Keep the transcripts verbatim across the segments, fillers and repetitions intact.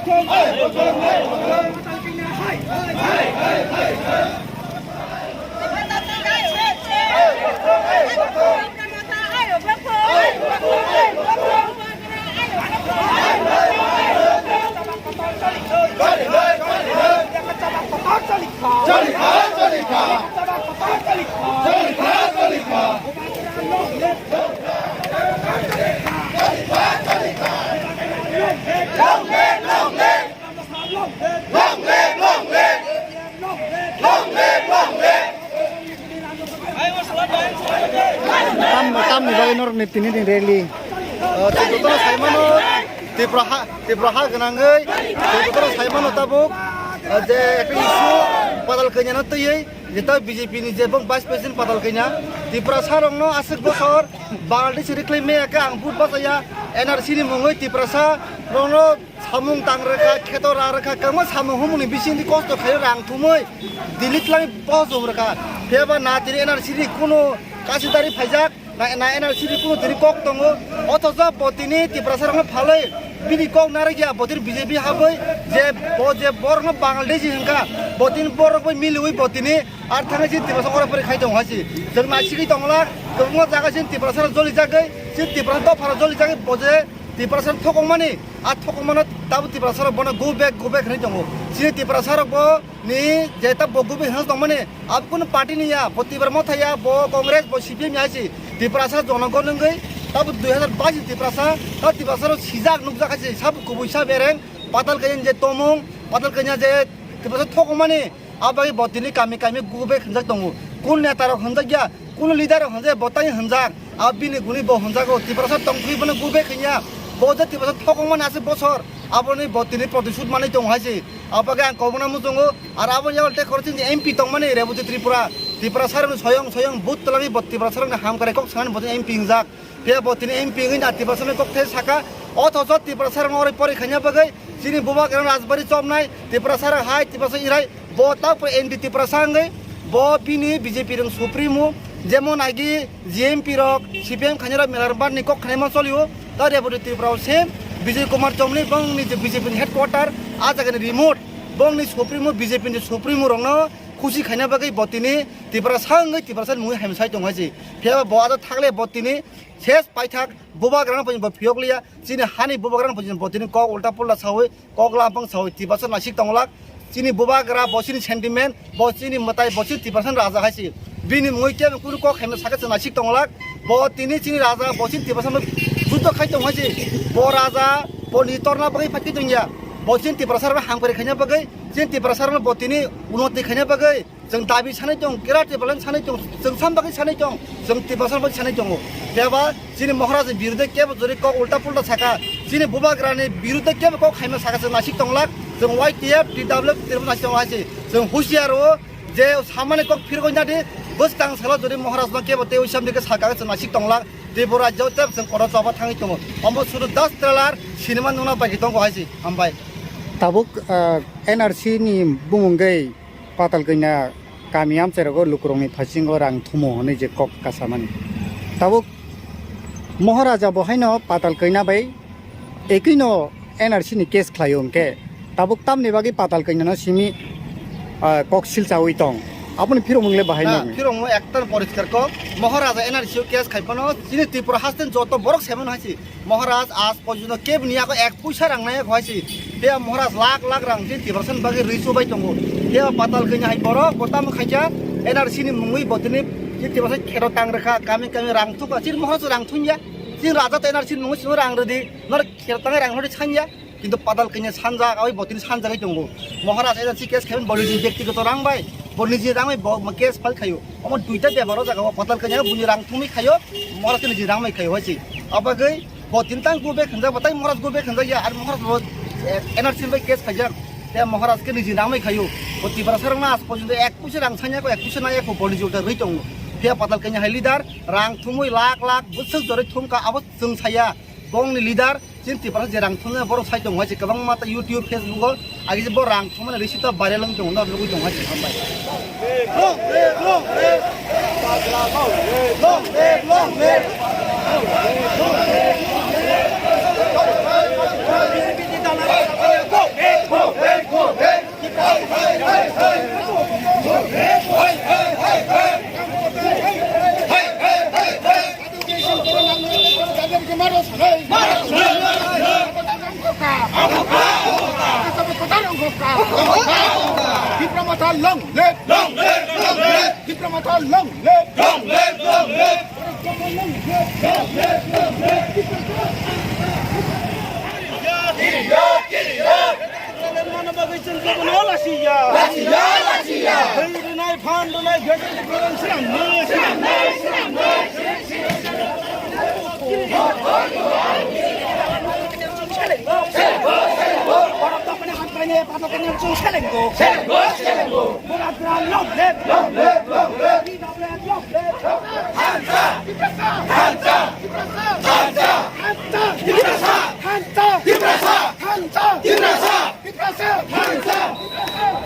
Tam, tamni bagwi norokni tini ni rally. Ah, tei jotono sai mano, Tripura ha, Tripura ha gwnangwi, tei jotono sai mano tabuk, ah, je ekta issue, Patal Kanya no twiwi, je ta B J P ni je bong Vice President Patal Kanya, Tiprasa rokno aswk bosor, Bangladesh rikhlai maya khe ang vote bachaya, N R C ni mungwi Tiprasa rokno samung tang rwkha, kheto ra rwkha, kwbangma samung humungni bisingtwi kosto khaio rang thumwi Delhi twlangwi pohor chum rwkha. Phiyaba na tini N R C ni kunu kasidari phaijak, na, na N R C ni kunu tini kok tongo. Othocho bo tini Tiprasa rokno phalwi bini kok narwkya, bo tini B J P habwi je bo je borokno Bangladeshi hwnkha, bo tini borok bai miliwi bo tini ar thangwi chini Tiprasa oro phari khai tongo hai se. Chwng naisigwi tongla, kwbangma jaga chini Tiprasa rok jolijagwi, chini Tiprasa dopha rok jolijagwi bo je Tiprasa thokongmani, a thokongmano tabuk Tiprasa rok bono go back, go back hinwi tongo. Chini Tiprasa rok bo ni je ta bo go back hinwi tongmani, abo kunu party ni ya, bo Tipra Motha ya, bo Congress, bo C P M ya hai se. Tiprasa jonogon wngwi tabuk dui hazar bais ni Tiprasa, ta Tiprasa rok sijak nukjak hai se, sabo kubui sa bereng, Patal Kanya je tomung, Patal Kanya je Tiprasa thokongmani, a bagwi bo tini kami kami go back hinjak tongo. Kun neta rok hinjak ya, kun leader rok hinjak ya, bo tai hinjak. A bini guni bo hinjago, Tiprasa tongthwi bono go back hinya. Bo je Tiprasa thokongmani aswk bosor, aboni bo tini protishud manwi tongo hai se. A bagwi ang kobokno muchungo, ar aboni yago tei khoroksa chini M P tongmani Reboti Tripura. Tiprasa rokni soyong soyong vote twlangwi bo Tiprasa rokni hamkrai kok sanani bo tini M P hinjak. Phiya bo tini M P wngwi na Tiprasa ni kok thai saka, othocho Tiprasa rok oro pori khaina bagwi chini bubagra Rajbari chomnai, Tiprasa rok hai, Tiprasa irai, bo ta pore N D Tiprasa wngwi, bo bini B J P rok supremo, jemon agi G M P rok, C P M khaina rok Melarbar ni kok khaima cholio, ta Reboti Tripura o se Bijay Kumar Chomnai bongni je B J P ni headquarter, a jaga ni remote, bongni supremo, B J P ni supremo rokno khusi khaina bagwi bo tini Tiprasa wngwi Tiprasa ni mungwi hamsai tong hai se. Phiya bo ado thagle bo tini ses paithak bubagrano bo phiyok liya, chini hani bubagrano bo tini kok ulta pulta sawi, kok lampang sawi, Tiprasa naisik tongwlak. Chini bubagra bo chini sentiment, bo chini mwtai, bo chini Tiprasa raja hai se. Bini mungwi kebo kunu kok hamya sakhe chwng naisik tongwlak. Bo tini chini raja, bo chini Tiprasa no juto khai tong hai se. Bo raja, bo ni torna bagwi phaikhe tongya. Bo chini Tiprasa rok hamkrai khaina bagwi, chini Tiprasa rok bo tini unoti khaina bagwi, chwng dabi sanai tong, kera Tiprasa sanai tong, chwng sam bagwi sanai tong, chwng Tiprasa bagwi sanai tongo. Phiya chini Maharaj ni birudhe kebo jori kok ulta pulta saka, chini bubagra ni birudhe kebo kok khaima saka chwng naisik tonglak, chwng Y T F, T W F, Tiprasa naisik tonglak hai se. Chwng husiar o je samani kok phirgwi nadi, bwskang salo jori Maharaj no kebo tei uisam dike saka chwng naisik tonglak, Tripura rajyo tei chwng kotor choba thangwi tongo. Omo suru Das trailer cinema nungna bagwi tongo hai se. Hambai. Tabuk, ah, N R C ni bumungwi Patal Kanya kami amchairogo lukurokni phasingo rang thumo hwnwi je kok kasamani. Tabuk Moharaja bo haino Patal Kanya bai ekino N R C ni case khlaio hwnkhe tabuk tamni bagwi Patal Kanya no simi, ah, kok silchawi tong. Aboni phirokmung le bahai na, nangni? Phirokmung ektal poriskar kok. Moharaja N R C o case khai phano chini Tripura haste joto borok se mano hai se. Maharaj aaj porjonto kebo ni yago ek puisa rang nai kho hai se. Phiya Maharaj lakh lakh rang chini Tiprasa ni bagwi rwi chubai tongo. Phiya Patal Kanya hai borok bo tamo khaikha N R C ni mungwi bo tini chini Tiprasa kheto tang rwkha, kami kami rang thukha. Chini Maharaj rang thungya. Chini raja to N R C ni mungwi chini rang rwdi. Nor kheto tang rang rwdi sanya. Kintu Patal Kanya sanja, aboni bo tini sanjagwi tongo. Maharaj N R C case khaimani bo niji byaktigoto rang bai, bo niji rang bai bo case file khaio. Omo duita bepar o jaga o Patal Kanya buni rang thumwi khaio, Maharaj niji rang bai khaio hai se. Abagwi bo tini tang go back hinjak, bo tai Maharaj go back hinjak ya, ar Maharaj bo, eh, N R C bai case khaijak. Te Maharaj khe niji rang bai khaio. Bo Tiprasa rok no aaj porjonto ek puisa rang sanya kho, ek puisa naya kho, bo niji ulta rwi tongo. Phiya Patal Kanya hai leader, rang thumwi lakh lakh bwswk jorwi thumkha, abo chwng saya. Bongni leader, chini Tiprasa je rang thumnai borok sai tongo hai se, kwbangma ta YouTube, Facebook o agi je bo rang thumnai receipt o viral wng tongo, nw nugwi tongo hai se, hambai. Long live, long live, long live, long live. Maro sanai. Maro sanai. Tipra Motha long live. Long live, long live. Tipra Motha long live. Long live, long live. Mano bagwi chwng kebono lachiya. Lachiya, lachiya. Thwi rwnai, phan rwnai, gajani koron swnamnai. Swnamnai, swnamnai. Borok tongmani hamkraini pathakni chwng selengo. Selengo, selengo. Bubagra long live. Long live, long live. Bubagra long live. Hansa! Hansa! Hansa! Hansa! Tiprasa! Hansa! Tiprasa! Hansa! Tiprasa! Tiprasa! Hansa!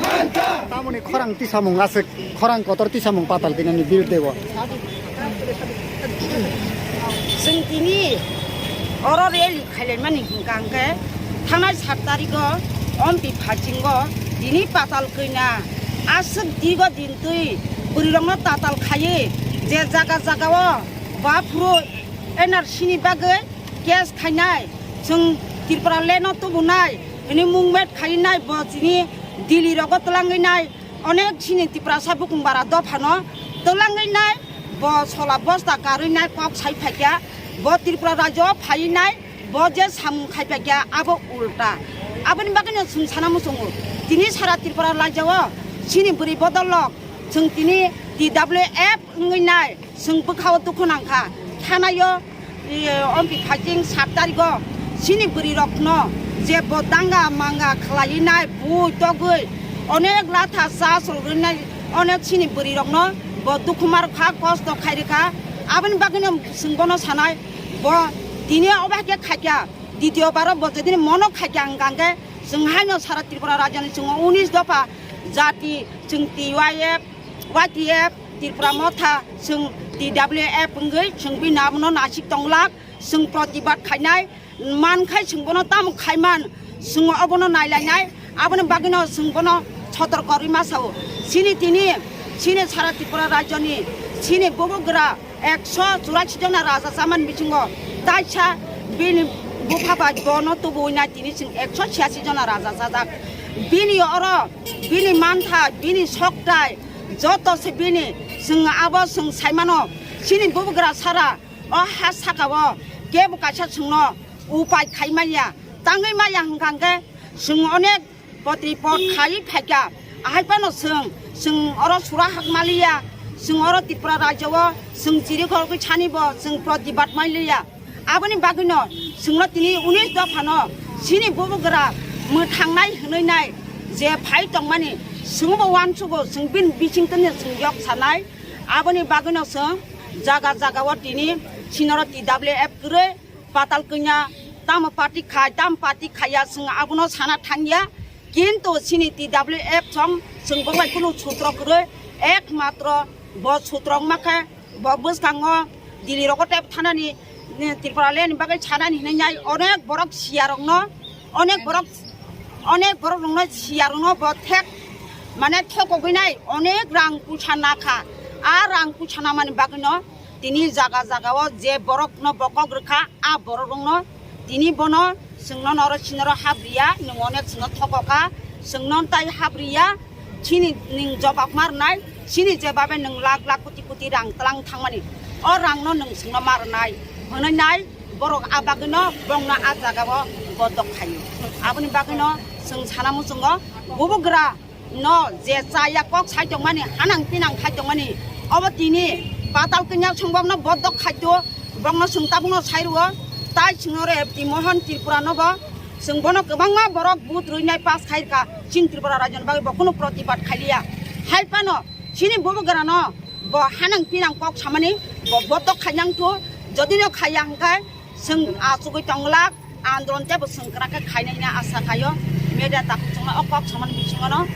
Hansa! Tamoni khorang tisamung aswk, khorang kotor tisamung patal tinani birudde o. Chwng tini oro rally khailaimani hwnkha hwnkhe thangnai sat tarigo Ompi Phaiching o tini patal kwina aswk digo din twi bwrwirokno tatal khaiwi je jaga jaga o baphuru N R C ni bagwi case khainai, chwng Tripura land o tubunai, hwnwi movement khainai, bo chini Delhi rogo twlangwi nai, onek chini Tiprasa bukung bara dophano twlangwi nai, bo sola bosta karwi nai kok sai phaikya, bo Tripura rajyo o phaiwi nai, bo je samung khai phaikya abo ulta. Aboni bagwino chwng sana muchungo, tini sara Tripura rajyo o chini bwrwi bodol rok, chwng tini T W F wngwi nai, chwng bwkhao dukhu nangkha. Thanaio, e, Ompi Phaiching sat tarigo chini bwrwirokno je bo danga manga khlaiwi nai, bui togwi onek latha cha chwlwi nai, onek chini bwrwirokno bo dukhu mar kha, kosto khai rwkha. Aboni bagwino chwng bono sanai, bo tini obo hai khe khaikha, ditio baro bo jedini mono khaikha hwnkha hwnkhe chwng haino sara Tripura rajyoni chwng unis dopha jati chwng T Y F, Y T F, Tripura Motha, chwng T W F wngwi chwng bini abono nasik tonglak, chwng protibad khainai, man khai chwng bono tamo khaiman, chwng obono nailainai, aboni bagwino chwng bono sotorko rwima sao. Chini tini, chini sara Tripura rajyoni, chini bubagra ekso churasi jona raja chamani bisingo taisa bini bupha bai bono tubuwi nai tini chwng ekso chiyasi jona raja chajak. Bini oro, bini mantha, bini soktai, joto se bini, chwng abo chwng saimano, chini bubagra sara, o ha saka o kebo kaisa chwngno upai khai manya, tangwi manya hwnkha hwnkhe chwng onek potri pot khai phaikha. Ahai phano chwng, chwng oro sura hak maliya, chwng oro Tripura rajyo o chwng chiri khorokwi sani bo chwng protibad maliya. Aboni bagwino chwngno tini unis dophano chini bubagra mwthangnai hwnwi nai je phai tongmani chwngbo uansugo, chwng bini bisingtwino chwng yok sanai. Aboni bagwino chwng jaga jaga o tini sinoro T W F kwrwi patal kwina tamo party khai, tamo party khaiya chwng abono sana thangya. Kintu chini T W F song chwng bo bai kunu sutro kwrwi, ekmatro bo sutro wngma khe bo bwskango Delhi rogo tep thanani, ni Tripura land ni bagwi sanani hinwi nai onek borok siyarokno, onek borok, onek borok rokno siyarokno bo thek mane thokogwi nai onek rang puisa nakha. A rang puisa namani bagwino tini jaga jaga o je borokno bokok rwkha, a borok rokno tini bono chwngno noro sinoro habriya, nwng onek chwngno thokoka, chwngno tai habriya, chini nwng jobab marnai, chini jebabe nwng lakh lakh koti koti rang tlang thangmani, o rangno nwng chwngno marnai hwnwi nai borok a bagwino bongno a jagao bodok khaio. Aboni bagwino chwng sana muchungo bubagra no je chaya kok sai tongmani, hanang pinang khai tongmani, obo tini patal kanya songbamno bodok khaito, bongno chwng tabukno sai rwo, tai chwngno re T Mohon Tripura no bo chwng bono kwbangma borok vote rwinai pass khairkha, chini Tripura rajyoni bagwi bo kunu protibad khailiya. Hai phano chini bubagrano bo hanang pinang kok samani bo bodok khainang thu, jodi no khaiya hwnkhe chwng achugwi tonglak, andolon teibo chwng kwrak khe khainai hwnwi asa khaio. Media takhuk chwngno o kok samani bisingono